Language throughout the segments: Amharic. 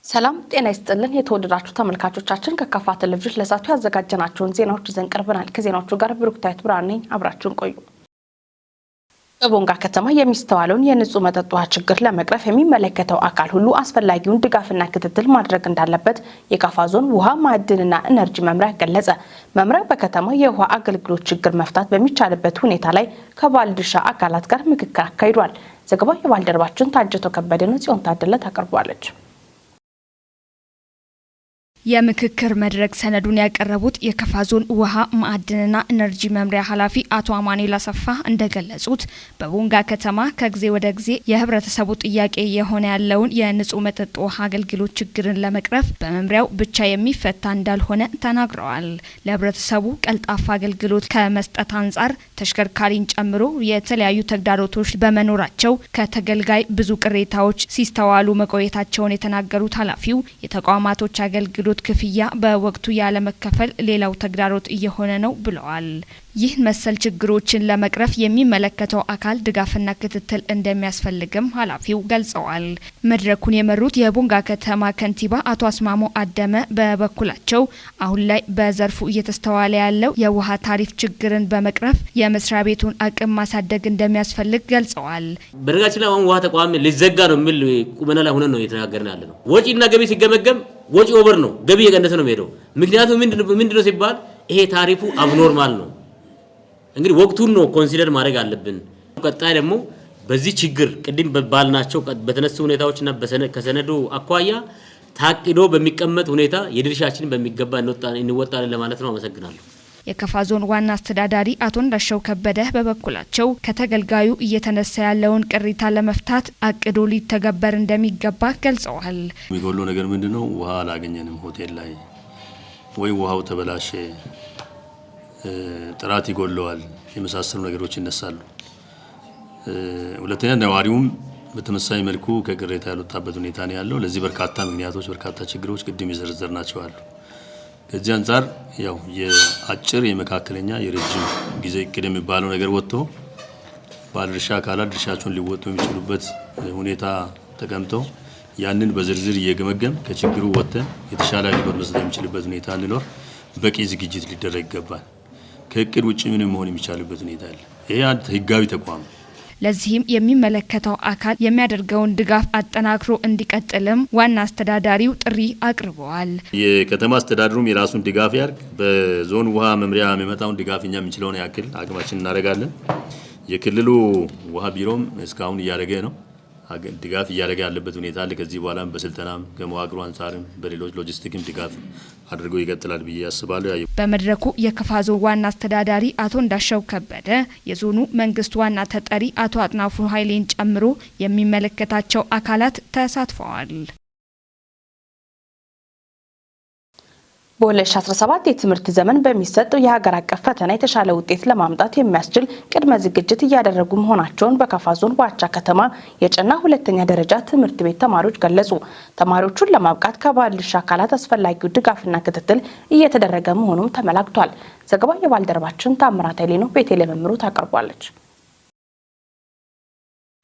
ሰላም ጤና ይስጥልን። የተወደዳችሁ ተመልካቾቻችን፣ ከካፋ ቴሌቪዥን ለሰዓቱ ያዘጋጀናቸውን ዜናዎች ይዘን ቀርበናል። ከዜናዎቹ ጋር ብሩክታይት ብርሃን ነኝ። አብራችሁን ቆዩ። በቦንጋ ከተማ የሚስተዋለውን የንጹህ መጠጥ ውሃ ችግር ለመቅረፍ የሚመለከተው አካል ሁሉ አስፈላጊውን ድጋፍና ክትትል ማድረግ እንዳለበት የካፋ ዞን ውሃ ማዕድንና ኢነርጂ መምሪያ ገለጸ። መምሪያው በከተማ የውሃ አገልግሎት ችግር መፍታት በሚቻልበት ሁኔታ ላይ ከባለድርሻ አካላት ጋር ምክክር አካሂዷል። ዘገባው የባልደረባችን ታጀቶ ከበደ ነው። ጽዮን ታደለ ታቀርበዋለች። የምክክር መድረክ ሰነዱን ያቀረቡት የከፋ ዞን ውሃ ማዕድንና ኢነርጂ መምሪያ ኃላፊ አቶ አማኑኤል አሰፋ እንደገለጹት፣ በቦንጋ ከተማ ከጊዜ ወደ ጊዜ የህብረተሰቡ ጥያቄ እየሆነ ያለውን የንጹህ መጠጥ ውሃ አገልግሎት ችግርን ለመቅረፍ በመምሪያው ብቻ የሚፈታ እንዳልሆነ ተናግረዋል። ለህብረተሰቡ ቀልጣፋ አገልግሎት ከመስጠት አንጻር ተሽከርካሪን ጨምሮ የተለያዩ ተግዳሮቶች በመኖራቸው ከተገልጋይ ብዙ ቅሬታዎች ሲስተዋሉ መቆየታቸውን የተናገሩት ኃላፊው፣ የተቋማቶች አገልግሎት ክፍያ በወቅቱ ያለመከፈል ሌላው ተግዳሮት እየሆነ ነው ብለዋል። ይህ መሰል ችግሮችን ለመቅረፍ የሚመለከተው አካል ድጋፍና ክትትል እንደሚያስፈልግም ኃላፊው ገልጸዋል። መድረኩን የመሩት የቦንጋ ከተማ ከንቲባ አቶ አስማሞ አደመ በበኩላቸው፣ አሁን ላይ በዘርፉ እየተስተዋለ ያለው የውሃ ታሪፍ ችግርን በመቅረፍ የመስሪያ ቤቱን አቅም ማሳደግ እንደሚያስፈልግ ገልጸዋል። በነገራችን ላይ አሁን ውሃ ተቋም ሊዘጋ ነው የሚል ቁመና ላይ ሆነን ነው እየተነጋገርን ያለ ነው። ወጪና ገቢ ሲገመገም ወጪ over ነው፣ ገቢ እየቀነሰ ነው የሚሄደው። ምክንያቱም ምንድነው ሲባል ይሄ ታሪፉ abnormal ነው። እንግዲህ ወቅቱን ነው consider ማድረግ አለብን። ቀጣይ ደግሞ በዚህ ችግር ቅድም ባልናቸው በተነሱ ሁኔታዎችና ከሰነዱ አኳያ ታቅዶ በሚቀመጥ ሁኔታ የድርሻችንን በሚገባ እንወጣለን ለማለት ነው። አመሰግናለሁ። የከፋ ዞን ዋና አስተዳዳሪ አቶ እንዳሻው ከበደ በበኩላቸው፣ ከተገልጋዩ እየተነሳ ያለውን ቅሬታ ለመፍታት አቅዶ ሊተገበር እንደሚገባ ገልጸዋል። የሚጎለው ነገር ምንድን ነው? ውሃ አላገኘንም ሆቴል ላይ፣ ወይ ውሃው ተበላሸ፣ ጥራት ይጎለዋል፣ የመሳሰሉ ነገሮች ይነሳሉ። ሁለተኛ ነዋሪውም በተመሳሳይ መልኩ ከቅሬታ ያልወጣበት ሁኔታ ነው ያለው። ለዚህ በርካታ ምክንያቶች፣ በርካታ ችግሮች ቅድም የዘረዘርናቸው አሉ። ከዚህ አንጻር ያው የአጭር፣ የመካከለኛ፣ የረጅም ጊዜ እቅድ የሚባለው ነገር ወጥቶ ባለድርሻ አካላት ድርሻቸውን ሊወጡ የሚችሉበት ሁኔታ ተቀምጦ ያንን በዝርዝር እየገመገም ከችግሩ ወጥተን የተሻለ አገልግሎት መስጠት የሚችልበት ሁኔታ እንዲኖር በቂ ዝግጅት ሊደረግ ይገባል። ከእቅድ ውጭ ምንም መሆን የሚቻልበት ሁኔታ አለ። ይሄ አንድ ህጋዊ ተቋም ነው። ለዚህም የሚመለከተው አካል የሚያደርገውን ድጋፍ አጠናክሮ እንዲቀጥልም ዋና አስተዳዳሪው ጥሪ አቅርበዋል። የከተማ አስተዳደሩም የራሱን ድጋፍ ያርግ። በዞን ውሃ መምሪያ የሚመጣውን ድጋፍ እኛ የምንችለውን ያክል አቅማችን እናደርጋለን። የክልሉ ውሃ ቢሮም እስካሁን እያደረገ ነው፣ ድጋፍ እያደረገ ያለበት ሁኔታ አለ። ከዚህ በኋላም በስልጠናም ከመዋቅሩ አንጻርም በሌሎች ሎጂስቲክም ድጋፍ አድርጎ ይቀጥላል ብዬ አስባለሁ። በመድረኩ የከፋ ዞን ዋና አስተዳዳሪ አቶ እንዳሻው ከበደ፣ የዞኑ መንግስት ዋና ተጠሪ አቶ አጥናፉ ኃይሌን ጨምሮ የሚመለከታቸው አካላት ተሳትፈዋል። በ2017 የትምህርት ዘመን በሚሰጠው የሀገር አቀፍ ፈተና የተሻለ ውጤት ለማምጣት የሚያስችል ቅድመ ዝግጅት እያደረጉ መሆናቸውን በካፋ ዞን ዋቻ ከተማ የጨና ሁለተኛ ደረጃ ትምህርት ቤት ተማሪዎች ገለጹ። ተማሪዎቹን ለማብቃት ከባለድርሻ አካላት አስፈላጊው ድጋፍና ክትትል እየተደረገ መሆኑም ተመላክቷል። ዘገባው የባልደረባችን ታምራት ኃይሌ ነው። ቤቴሌ መምሩ ታቀርቧለች።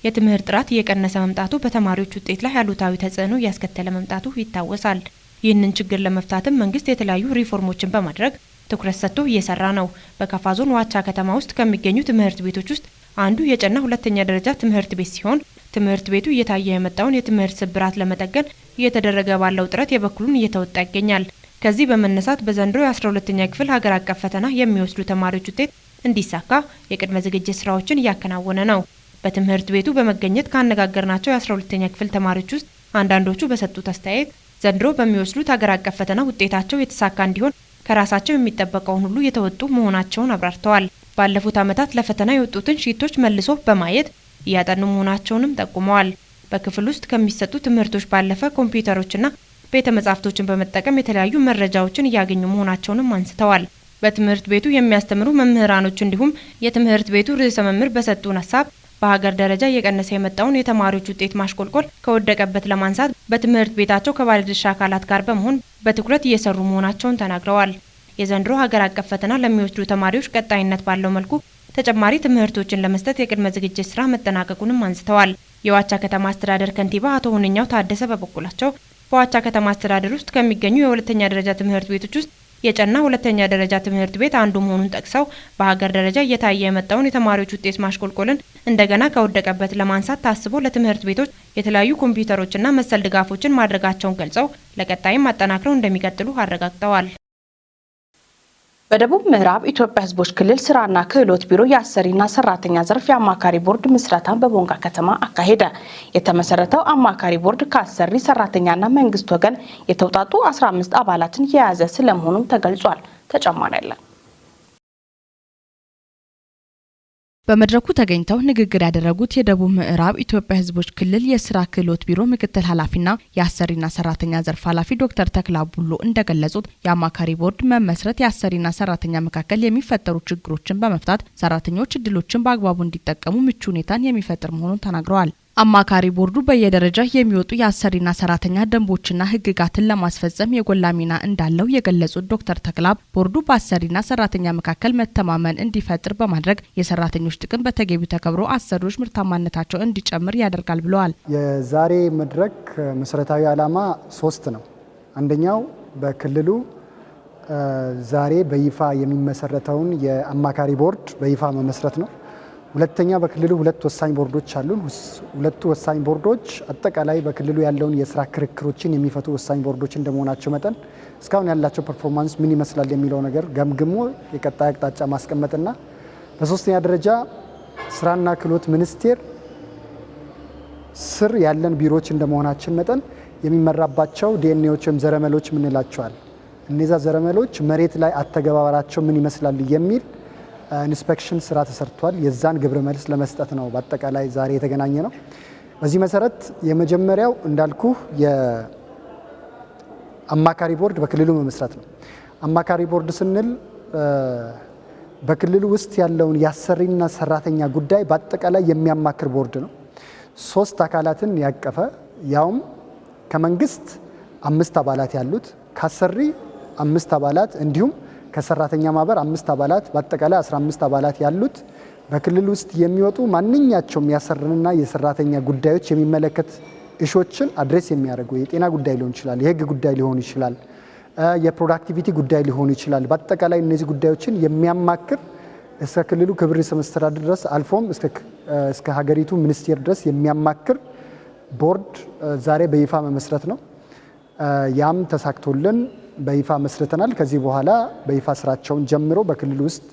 የትምህርት ጥራት እየቀነሰ መምጣቱ በተማሪዎች ውጤት ላይ አሉታዊ ተጽዕኖ እያስከተለ መምጣቱ ይታወሳል። ይህንን ችግር ለመፍታትም መንግስት የተለያዩ ሪፎርሞችን በማድረግ ትኩረት ሰጥቶ እየሰራ ነው። በካፋ ዞን ዋቻ ከተማ ውስጥ ከሚገኙ ትምህርት ቤቶች ውስጥ አንዱ የጨና ሁለተኛ ደረጃ ትምህርት ቤት ሲሆን፣ ትምህርት ቤቱ እየታየ የመጣውን የትምህርት ስብራት ለመጠገን እየተደረገ ባለው ጥረት የበኩሉን እየተወጣ ይገኛል። ከዚህ በመነሳት በዘንድሮ የ12ኛ ክፍል ሀገር አቀፍ ፈተና የሚወስዱ ተማሪዎች ውጤት እንዲሳካ የቅድመ ዝግጅት ስራዎችን እያከናወነ ነው። በትምህርት ቤቱ በመገኘት ካነጋገርናቸው የ12ኛ ክፍል ተማሪዎች ውስጥ አንዳንዶቹ በሰጡት አስተያየት፣ ዘንድሮ በሚወስዱት ሀገር አቀፍ ፈተና ውጤታቸው የተሳካ እንዲሆን ከራሳቸው የሚጠበቀውን ሁሉ የተወጡ መሆናቸውን አብራርተዋል። ባለፉት ዓመታት ለፈተና የወጡትን ሺቶች መልሶ በማየት እያጠኑ መሆናቸውንም ጠቁመዋል። በክፍል ውስጥ ከሚሰጡ ትምህርቶች ባለፈ ኮምፒውተሮችና ቤተ መጻሕፍቶችን በመጠቀም የተለያዩ መረጃዎችን እያገኙ መሆናቸውንም አንስተዋል። በትምህርት ቤቱ የሚያስተምሩ መምህራኖች እንዲሁም የትምህርት ቤቱ ርዕሰ መምህር በሰጡን ሀሳብ፣ በሀገር ደረጃ እየቀነሰ የመጣውን የተማሪዎች ውጤት ማሽቆልቆል ከወደቀበት ለማንሳት በትምህርት ቤታቸው ከባለድርሻ አካላት ጋር በመሆን በትኩረት እየሰሩ መሆናቸውን ተናግረዋል። የዘንድሮ ሀገር አቀፍ ፈተና ለሚወስዱ ተማሪዎች ቀጣይነት ባለው መልኩ ተጨማሪ ትምህርቶችን ለመስጠት የቅድመ ዝግጅት ስራ መጠናቀቁንም አንስተዋል። የዋቻ ከተማ አስተዳደር ከንቲባ አቶ ሁንኛው ታደሰ በበኩላቸው፣ በዋቻ ከተማ አስተዳደር ውስጥ ከሚገኙ የሁለተኛ ደረጃ ትምህርት ቤቶች ውስጥ የጨና ሁለተኛ ደረጃ ትምህርት ቤት አንዱ መሆኑን ጠቅሰው በሀገር ደረጃ እየታየ የመጣውን የተማሪዎች ውጤት ማሽቆልቆልን እንደገና ከወደቀበት ለማንሳት ታስቦ ለትምህርት ቤቶች የተለያዩ ኮምፒውተሮችና መሰል ድጋፎችን ማድረጋቸውን ገልጸው ለቀጣይም አጠናክረው እንደሚቀጥሉ አረጋግጠዋል። በደቡብ ምዕራብ ኢትዮጵያ ሕዝቦች ክልል ስራና ክህሎት ቢሮ የአሰሪና ሰራተኛ ዘርፍ የአማካሪ ቦርድ ምስረታን በቦንጋ ከተማ አካሄደ። የተመሰረተው አማካሪ ቦርድ ከአሰሪ፣ ሰራተኛና መንግስት ወገን የተውጣጡ 15 አባላትን የያዘ ስለመሆኑም ተገልጿል። ተጨማሪ አለን። በመድረኩ ተገኝተው ንግግር ያደረጉት የደቡብ ምዕራብ ኢትዮጵያ ሕዝቦች ክልል የስራ ክህሎት ቢሮ ምክትል ኃላፊና የአሰሪና ሰራተኛ ዘርፍ ኃላፊ ዶክተር ተክላ ቡሎ እንደገለጹት የአማካሪ ቦርድ መመስረት የአሰሪና ሰራተኛ መካከል የሚፈጠሩ ችግሮችን በመፍታት ሰራተኞች እድሎችን በአግባቡ እንዲጠቀሙ ምቹ ሁኔታን የሚፈጥር መሆኑን ተናግረዋል። አማካሪ ቦርዱ በየደረጃ የሚወጡ የአሰሪና ሰራተኛ ደንቦችና ሕግጋትን ለማስፈጸም የጎላ ሚና እንዳለው የገለጹት ዶክተር ተክላብ ቦርዱ በአሰሪና ሰራተኛ መካከል መተማመን እንዲፈጥር በማድረግ የሰራተኞች ጥቅም በተገቢው ተከብሮ አሰሪዎች ምርታማነታቸው እንዲጨምር ያደርጋል ብለዋል። የዛሬ መድረክ መሰረታዊ ዓላማ ሶስት ነው። አንደኛው በክልሉ ዛሬ በይፋ የሚመሰረተውን የአማካሪ ቦርድ በይፋ መመስረት ነው። ሁለተኛ በክልሉ ሁለት ወሳኝ ቦርዶች አሉን። ሁለቱ ወሳኝ ቦርዶች አጠቃላይ በክልሉ ያለውን የስራ ክርክሮችን የሚፈቱ ወሳኝ ቦርዶች እንደመሆናቸው መጠን እስካሁን ያላቸው performance ምን ይመስላል የሚለው ነገር ገምግሞ የቀጣይ አቅጣጫ ማስቀመጥና በሶስተኛ ደረጃ ስራና ክህሎት ሚኒስቴር ስር ያለን ቢሮዎች እንደመሆናችን መጠን የሚመራባቸው ዲኤንኤዎች ወይም ዘረመሎች ምንላቸዋል። እነዛ ዘረመሎች መሬት ላይ አተገባበራቸው ምን ይመስላል የሚል inspection ስራ ተሰርቷል። የዛን ግብረ መልስ ለመስጠት ነው በአጠቃላይ ዛሬ የተገናኘ ነው። በዚህ መሰረት የመጀመሪያው እንዳልኩ የአማካሪ ቦርድ በክልሉ መመስረት ነው። አማካሪ ቦርድ ስንል በክልሉ ውስጥ ያለውን የአሰሪና ሰራተኛ ጉዳይ በአጠቃላይ የሚያማክር ቦርድ ነው። ሶስት አካላትን ያቀፈ፣ ያውም ከመንግስት 5 አባላት ያሉት፣ ከአሰሪ 5 አባላት፣ እንዲሁም ከሰራተኛ ማህበር 5 አባላት፣ በአጠቃላይ 15 አባላት ያሉት፣ በክልል ውስጥ የሚወጡ ማንኛቸውም የአሰሪና የሰራተኛ ጉዳዮች የሚመለከት issue ዎችን address የሚያደርጉ፣ የጤና ጉዳይ ሊሆን ይችላል፣ የህግ ጉዳይ ሊሆን ይችላል፣ የ productivity ጉዳይ ሊሆን ይችላል። በአጠቃላይ እነዚህ ጉዳዮችን የሚያማክር፣ እስከ ክልሉ ክብር ርዕሰ መስተዳድር ድረስ አልፎም እስከ ሀገሪቱ ሚኒስቴር ድረስ የሚያማክር ቦርድ ዛሬ በይፋ መመስረት ነው። ያም ተሳክቶልን በይፋ መስርተናል። ከዚህ በኋላ በይፋ ስራቸውን ጀምሮ በክልሉ ውስጥ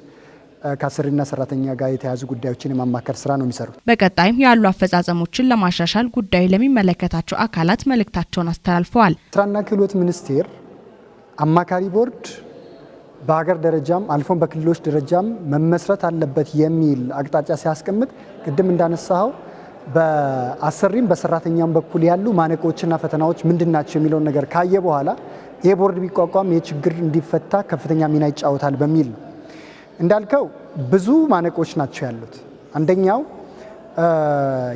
ከአሰሪና ሰራተኛ ጋር የተያያዙ ጉዳዮችን የማማከር ስራ ነው የሚሰሩት። በቀጣይም ያሉ አፈጻጸሞችን ለማሻሻል ጉዳዩ ለሚመለከታቸው አካላት መልእክታቸውን አስተላልፈዋል። ስራና ክህሎት ሚኒስቴር አማካሪ ቦርድ በሀገር ደረጃም አልፎም በክልሎች ደረጃም መመስረት አለበት የሚል አቅጣጫ ሲያስቀምጥ ቅድም እንዳነሳኸው በአሰሪም በሰራተኛም በኩል ያሉ ማነቆዎችና ፈተናዎች ምንድን ናቸው የሚለውን ነገር ካየ በኋላ ይሄ ቦርድ ቢቋቋም ይህ ችግር እንዲፈታ ከፍተኛ ሚና ይጫወታል በሚል ነው። እንዳልከው ብዙ ማነቆዎች ናቸው ያሉት። አንደኛው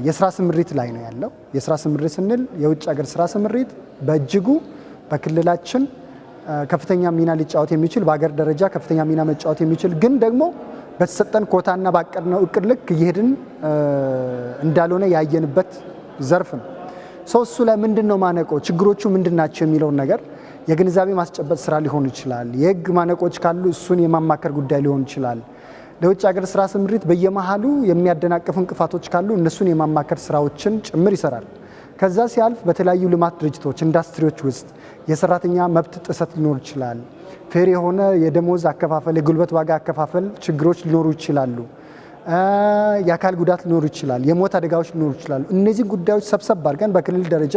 የስራ ስምሪት ላይ ነው ያለው። የስራ ስምሪት ስንል የውጭ ሀገር ስራ ስምሪት በእጅጉ በክልላችን ከፍተኛ ሚና ሊጫወት የሚችል፣ በሀገር ደረጃ ከፍተኛ ሚና መጫወት የሚችል፣ ግን ደግሞ በተሰጠን ኮታና ባቀድነው እቅድ ልክ እየሄድን እንዳልሆነ ያየንበት ዘርፍ ነው። ሰው እሱ ላይ ምንድን ነው ማነቆ፣ ችግሮቹ ምንድን ናቸው የሚለውን ነገር የግንዛቤ ማስጨበጥ ስራ ሊሆን ይችላል። የህግ ማነቆች ካሉ እሱን የማማከር ጉዳይ ሊሆን ይችላል። ለውጭ ሀገር ስራ ስምሪት በየመሃሉ የሚያደናቅፉ እንቅፋቶች ካሉ እነሱን የማማከር ስራዎችን ጭምር ይሰራል። ከዛ ሲያልፍ በተለያዩ ልማት ድርጅቶች፣ ኢንዱስትሪዎች ውስጥ የሰራተኛ መብት ጥሰት ሊኖር ይችላል። fair የሆነ የደሞዝ አከፋፈል፣ የጉልበት ዋጋ አከፋፈል ችግሮች ሊኖሩ ይችላሉ። የአካል ጉዳት ሊኖሩ ይችላል። የሞት አደጋዎች ሊኖሩ ይችላሉ። እነዚህ ጉዳዮች ሰብሰብ አድርገን በክልል ደረጃ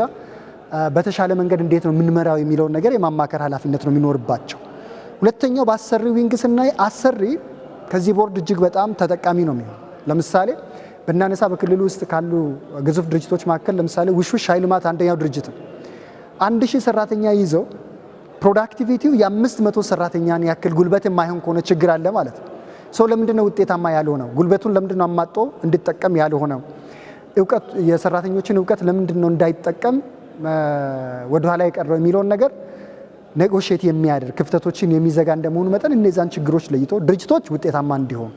በተሻለ መንገድ እንዴት ነው የምንመራው የሚለውን ነገር የማማከር ኃላፊነት ነው የሚኖርባቸው። ሁለተኛው በአሰሪ wing ስናይ አሰሪ ከዚህ ቦርድ እጅግ በጣም ተጠቃሚ ነው የሚሆነው። ለምሳሌ ብናነሳ በክልሉ ውስጥ ካሉ ግዙፍ ድርጅቶች መካከል ለምሳሌ ውሽውሽ ሻይ ልማት አንደኛው ድርጅት ነው። 1000 ሰራተኛ ይዘው productivity ው የ500 ሰራተኛን ያክል ጉልበት የማይሆን ከሆነ ችግር አለ ማለት ነው። ሰው ለምንድን ነው ውጤታማ ያልሆነው? ጉልበቱን ለምንድን ነው አማጦ እንዲጠቀም ያልሆነው? እውቀት፣ የሰራተኞችን እውቀት ለምንድን ነው እንዳይጠቀም ወደኋላ የቀረው የሚለውን ነገር negotiate የሚያደርግ፣ ክፍተቶችን የሚዘጋ እንደመሆኑ መጠን እነዛን ችግሮች ለይቶ ድርጅቶች ውጤታማ እንዲሆኑ፣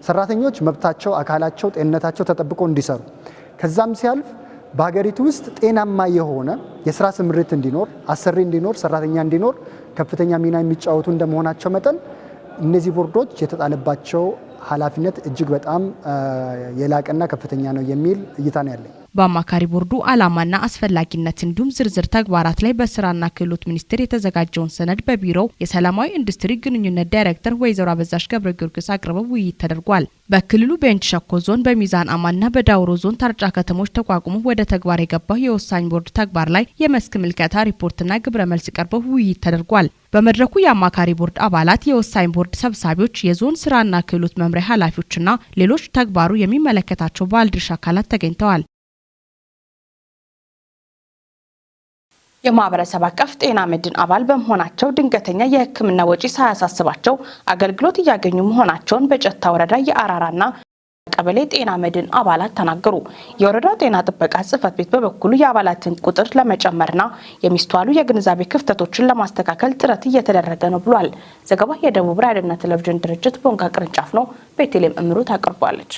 ሰራተኞች መብታቸው፣ አካላቸው፣ ጤንነታቸው ተጠብቆ እንዲሰሩ፣ ከዛም ሲያልፍ በሀገሪቱ ውስጥ ጤናማ የሆነ የስራ ስምሪት እንዲኖር፣ አሰሪ እንዲኖር፣ ሰራተኛ እንዲኖር ከፍተኛ ሚና የሚጫወቱ እንደመሆናቸው መጠን እነዚህ ቦርዶች የተጣለባቸው ኃላፊነት እጅግ በጣም የላቀና ከፍተኛ ነው የሚል እይታ ነው ያለኝ። በአማካሪ ቦርዱ ዓላማና አስፈላጊነት እንዲሁም ዝርዝር ተግባራት ላይ በስራና ክህሎት ሚኒስቴር የተዘጋጀውን ሰነድ በቢሮው የሰላማዊ ኢንዱስትሪ ግንኙነት ዳይሬክተር ወይዘሮ አበዛሽ ገብረ ጊዮርጊስ አቅርበው ውይይት ተደርጓል። በክልሉ ቤንች ሸኮ ዞን በሚዛን አማንና በዳውሮ ዞን ታርጫ ከተሞች ተቋቁሞ ወደ ተግባር የገባው የወሳኝ ቦርድ ተግባር ላይ የመስክ ምልከታ ሪፖርትና ግብረ መልስ ቀርበው ውይይት ተደርጓል። በመድረኩ የአማካሪ ቦርድ አባላት፣ የወሳኝ ቦርድ ሰብሳቢዎች፣ የዞን ስራና ክህሎት መምሪያ ኃላፊዎችና ሌሎች ተግባሩ የሚመለከታቸው ባለድርሻ አካላት ተገኝተዋል። የማህበረሰብ አቀፍ ጤና መድን አባል በመሆናቸው ድንገተኛ የሕክምና ወጪ ሳያሳስባቸው አገልግሎት እያገኙ መሆናቸውን በጨታ ወረዳ የአራራና ቀበሌ ጤና መድን አባላት ተናገሩ። የወረዳው ጤና ጥበቃ ጽሕፈት ቤት በበኩሉ የአባላትን ቁጥር ለመጨመርና የሚስተዋሉ የግንዛቤ ክፍተቶችን ለማስተካከል ጥረት እየተደረገ ነው ብሏል። ዘገባ የደቡብ ራዲዮና ቴሌቪዥን ድርጅት ቦንጋ ቅርንጫፍ ነው። ቤተልሔም እምሩ ታቀርቧለች።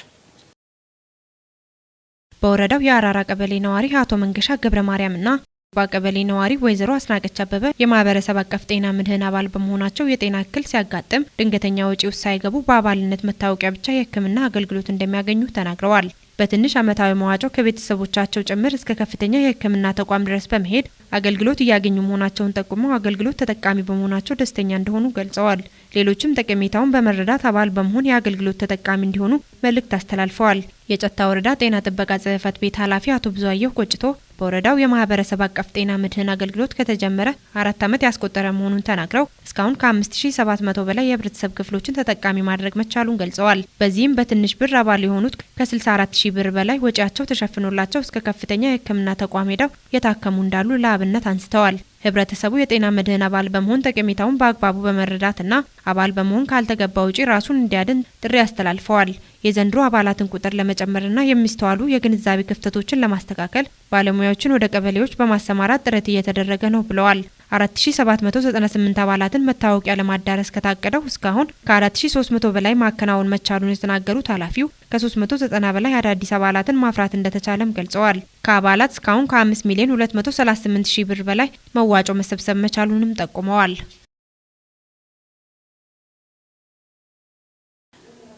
በወረዳው የአራራ ቀበሌ ነዋሪ አቶ መንገሻ ገብረ ማርያምና በቀበሌ ነዋሪ ወይዘሮ አስናቀች አበበ የማህበረሰብ አቀፍ ጤና መድህን አባል በመሆናቸው የጤና እክል ሲያጋጥም ድንገተኛ ወጪ ውስጥ ሳይገቡ በአባልነት መታወቂያ ብቻ የሕክምና አገልግሎት እንደሚያገኙ ተናግረዋል። በትንሽ ዓመታዊ መዋጮ ከቤተሰቦቻቸው ጭምር እስከ ከፍተኛ የሕክምና ተቋም ድረስ በመሄድ አገልግሎት እያገኙ መሆናቸውን ጠቁመው አገልግሎት ተጠቃሚ በመሆናቸው ደስተኛ እንደሆኑ ገልጸዋል። ሌሎችም ጠቀሜታውን በመረዳት አባል በመሆን የአገልግሎት ተጠቃሚ እንዲሆኑ መልእክት አስተላልፈዋል። የጨታ ወረዳ ጤና ጥበቃ ጽሕፈት ቤት ኃላፊ አቶ ብዙአየሁ ቆጭቶ በወረዳው የማህበረሰብ አቀፍ ጤና መድህን አገልግሎት ከተጀመረ 4 ዓመት ያስቆጠረ መሆኑን ተናግረው እስካሁን ከ5700 በላይ የህብረተሰብ ክፍሎችን ተጠቃሚ ማድረግ መቻሉን ገልጸዋል። በዚህም በትንሽ ብር አባል የሆኑት ከ64000 ብር በላይ ወጪያቸው ተሸፍኖላቸው እስከ ከፍተኛ የሕክምና ተቋም ሄደው የታከሙ እንዳሉ ለአብነት አንስተዋል። ህብረተሰቡ የጤና መድህን አባል በመሆን ጠቀሜታውን በአግባቡ በመረዳትና አባል በመሆን ካልተገባ ወጪ ራሱን እንዲያድን ጥሪ አስተላልፈዋል። የዘንድሮ አባላትን ቁጥር ለመጨመርና የሚስተዋሉ የግንዛቤ ክፍተቶችን ለማስተካከል ባለሙያዎችን ወደ ቀበሌዎች በማሰማራት ጥረት እየተደረገ ነው ብለዋል። 4798 አባላትን መታወቂያ ለማዳረስ ከታቀደው እስካሁን ከ4300 በላይ ማከናወን መቻሉን የተናገሩት ኃላፊው ከ390 በላይ አዳዲስ አባላትን ማፍራት እንደተቻለም ገልጸዋል። ከአባላት እስካሁን ከ5,238,000 ብር በላይ መዋጮ መሰብሰብ መቻሉንም ጠቁመዋል።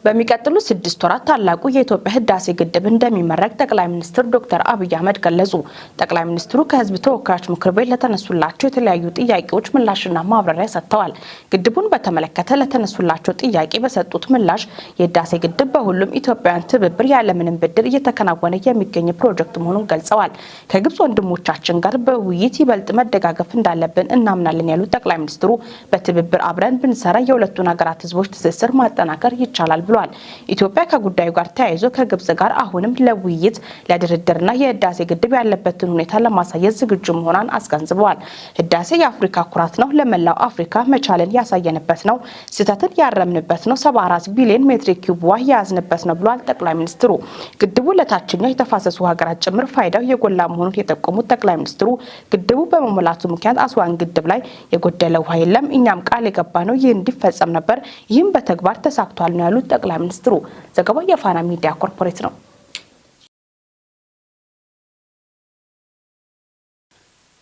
በሚቀጥሉ 6 ወራት ታላቁ የኢትዮጵያ ህዳሴ ግድብ እንደሚመረቅ ጠቅላይ ሚኒስትር ዶክተር አብይ አህመድ ገለጹ። ጠቅላይ ሚኒስትሩ ከህዝብ ተወካዮች ምክር ቤት ለተነሱላቸው የተለያዩ ጥያቄዎች ምላሽና ማብራሪያ ሰጥተዋል። ግድቡን በተመለከተ ለተነሱላቸው ጥያቄ በሰጡት ምላሽ የህዳሴ ግድብ በሁሉም ኢትዮጵያውያን ትብብር ያለምንም ብድር እየተከናወነ የሚገኝ ፕሮጀክት መሆኑን ገልጸዋል። ከግብጽ ወንድሞቻችን ጋር በውይይት ይበልጥ መደጋገፍ እንዳለብን እናምናለን ያሉት ጠቅላይ ሚኒስትሩ በትብብር አብረን ብንሰራ የሁለቱን ሀገራት ህዝቦች ትስስር ማጠናከር ይቻላል ብሏል። ኢትዮጵያ ከጉዳዩ ጋር ተያይዞ ከግብጽ ጋር አሁንም ለውይይት ለድርድርና የህዳሴ ግድብ ያለበትን ሁኔታ ለማሳየት ዝግጁ መሆኗን አስገንዝበዋል። ህዳሴ የአፍሪካ ኩራት ነው፣ ለመላው አፍሪካ መቻልን ያሳየንበት ነው፣ ስህተትን ያረምንበት ነው፣ 74 ቢሊዮን ሜትሪክ ኪዩብ ውሃ የያዝንበት ነው ብሏል ጠቅላይ ሚኒስትሩ። ግድቡ ለታችኛው የተፋሰሱ ሀገራት ጭምር ፋይዳው የጎላ መሆኑን የጠቆሙት ጠቅላይ ሚኒስትሩ ግድቡ በመሙላቱ ምክንያት አስዋን ግድብ ላይ የጎደለ ውሃ የለም፣ እኛም ቃል የገባ ነው ይህ እንዲፈጸም ነበር፣ ይህም በተግባር ተሳክቷል ነው ያሉት ጠቅላይ ሚኒስትሩ። ዘገባው የፋና ሚዲያ ኮርፖሬት ነው።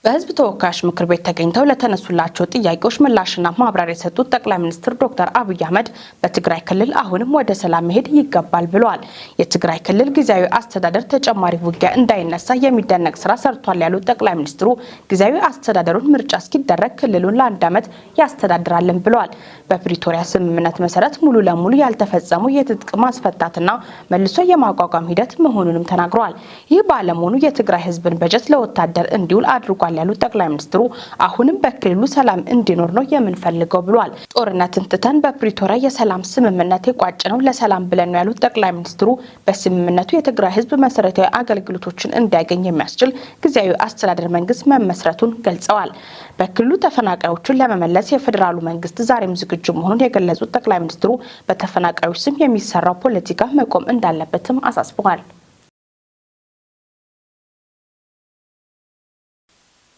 በህዝብ ተወካዮች ምክር ቤት ተገኝተው ለተነሱላቸው ጥያቄዎች ምላሽና ማብራሪያ የሰጡት ጠቅላይ ሚኒስትር ዶክተር አብይ አህመድ በትግራይ ክልል አሁንም ወደ ሰላም መሄድ ይገባል ብለዋል። የትግራይ ክልል ጊዜያዊ አስተዳደር ተጨማሪ ውጊያ እንዳይነሳ የሚደነቅ ስራ ሰርቷል ያሉት ጠቅላይ ሚኒስትሩ ጊዜያዊ አስተዳደሩን ምርጫ እስኪደረግ ክልሉን ለአንድ ዓመት ያስተዳድራልን ብለዋል። በፕሪቶሪያ ስምምነት መሰረት ሙሉ ለሙሉ ያልተፈጸሙ የትጥቅ ማስፈታትና መልሶ የማቋቋም ሂደት መሆኑንም ተናግረዋል። ይህ ባለመሆኑ የትግራይ ህዝብን በጀት ለወታደር እንዲውል አድርጓል ያሉት ጠቅላይ ሚኒስትሩ አሁንም በክልሉ ሰላም እንዲኖር ነው የምንፈልገው ብሏል። ጦርነትን ትተን በፕሪቶሪያ የሰላም ስምምነት የቋጭ ነው ለሰላም ብለን ነው ያሉት ጠቅላይ ሚኒስትሩ በስምምነቱ የትግራይ ህዝብ መሰረታዊ አገልግሎቶችን እንዲያገኝ የሚያስችል ጊዜያዊ አስተዳደር መንግስት መመስረቱን ገልጸዋል። በክልሉ ተፈናቃዮችን ለመመለስ የፌዴራሉ መንግስት ዛሬም ዝግጁ መሆኑን የገለጹት ጠቅላይ ሚኒስትሩ በተፈናቃዮች ስም የሚሰራው ፖለቲካ መቆም እንዳለበትም አሳስበዋል።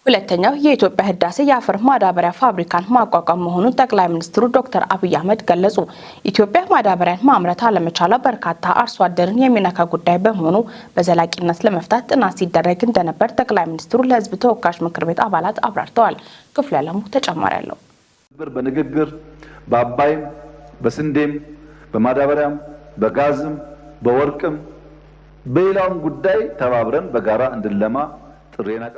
ሁለተኛው የኢትዮጵያ ህዳሴ የአፈር ማዳበሪያ ፋብሪካን ማቋቋም መሆኑን ጠቅላይ ሚኒስትሩ ዶክተር አብይ አህመድ ገለጹ። ኢትዮጵያ ማዳበሪያን ማምረት አለመቻሏ በርካታ አርሶ አደርን የሚነካ ጉዳይ በመሆኑ በዘላቂነት ለመፍታት ጥናት ሲደረግ እንደነበር ጠቅላይ ሚኒስትሩ ለህዝብ ተወካዮች ምክር ቤት አባላት አብራርተዋል። ክፍሉ ያለሙ ተጨማሪ አለው። በንግግር በአባይም፣ በስንዴም፣ በማዳበሪያም፣ በጋዝም፣ በወርቅም፣ በሌላውም ጉዳይ ተባብረን በጋራ እንድንለማ።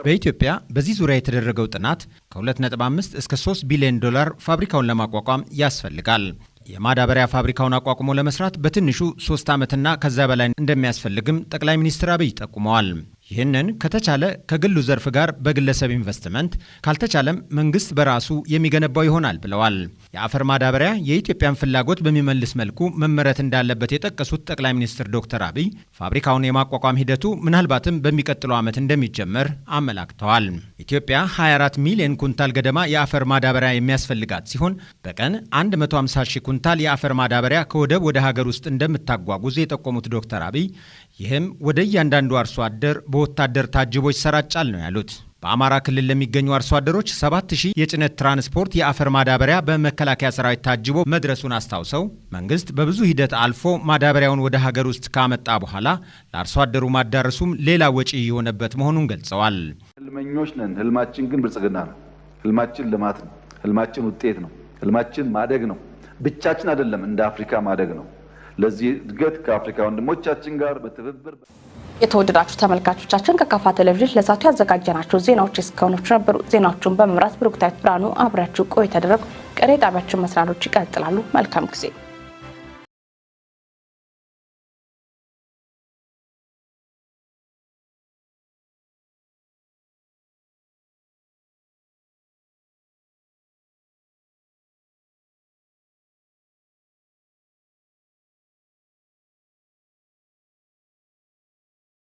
በኢትዮጵያ በዚህ ዙሪያ የተደረገው ጥናት ከ2.5 እስከ 3 ቢሊዮን ዶላር ፋብሪካውን ለማቋቋም ያስፈልጋል። የማዳበሪያ ፋብሪካውን አቋቁሞ ለመስራት በትንሹ 3 ዓመትና ከዚያ በላይ እንደሚያስፈልግም ጠቅላይ ሚኒስትር አብይ ጠቁመዋል። ይህንን ከተቻለ ከግሉ ዘርፍ ጋር በግለሰብ ኢንቨስትመንት፣ ካልተቻለም መንግስት በራሱ የሚገነባው ይሆናል ብለዋል። የአፈር ማዳበሪያ የኢትዮጵያን ፍላጎት በሚመልስ መልኩ መመረት እንዳለበት የጠቀሱት ጠቅላይ ሚኒስትር ዶክተር አብይ ፋብሪካውን የማቋቋም ሂደቱ ምናልባትም በሚቀጥለው ዓመት እንደሚጀመር አመላክተዋል። ኢትዮጵያ 24 ሚሊዮን ኩንታል ገደማ የአፈር ማዳበሪያ የሚያስፈልጋት ሲሆን በቀን 150 ሺህ ኩንታል የአፈር ማዳበሪያ ከወደብ ወደ ሀገር ውስጥ እንደምታጓጉዝ የጠቆሙት ዶክተር አብይ ይህም ወደ እያንዳንዱ አርሶ አደር በወታደር ታጅቦ ይሰራጫል ነው ያሉት። በአማራ ክልል ለሚገኙ አርሶ አደሮች 7000 የጭነት ትራንስፖርት የአፈር ማዳበሪያ በመከላከያ ሰራዊት ታጅቦ መድረሱን አስታውሰው መንግስት በብዙ ሂደት አልፎ ማዳበሪያውን ወደ ሀገር ውስጥ ካመጣ በኋላ ለአርሶ አደሩ ማዳረሱም ሌላ ወጪ የሆነበት መሆኑን ገልጸዋል። ህልመኞች ነን። ህልማችን ግን ብልጽግና ነው። ህልማችን ልማት ነው። ህልማችን ውጤት ነው። ህልማችን ማደግ ነው። ብቻችን አይደለም፣ እንደ አፍሪካ ማደግ ነው። ለዚህ እድገት ከአፍሪካ ወንድሞቻችን ጋር በትብብር። የተወደዳችሁ ተመልካቾቻችን፣ ከካፋ ቴሌቪዥን ለሰዓቱ ያዘጋጀናቸው ዜናዎች እስካሁኖቹ ነበሩ። ዜናዎቹን በመምራት ብሩክታዊት ብርሃኑ አብሬያችሁ ቆይታ አደረግኩ። ቀሪ ጣቢያችን መሰናዶች ይቀጥላሉ። መልካም ጊዜ።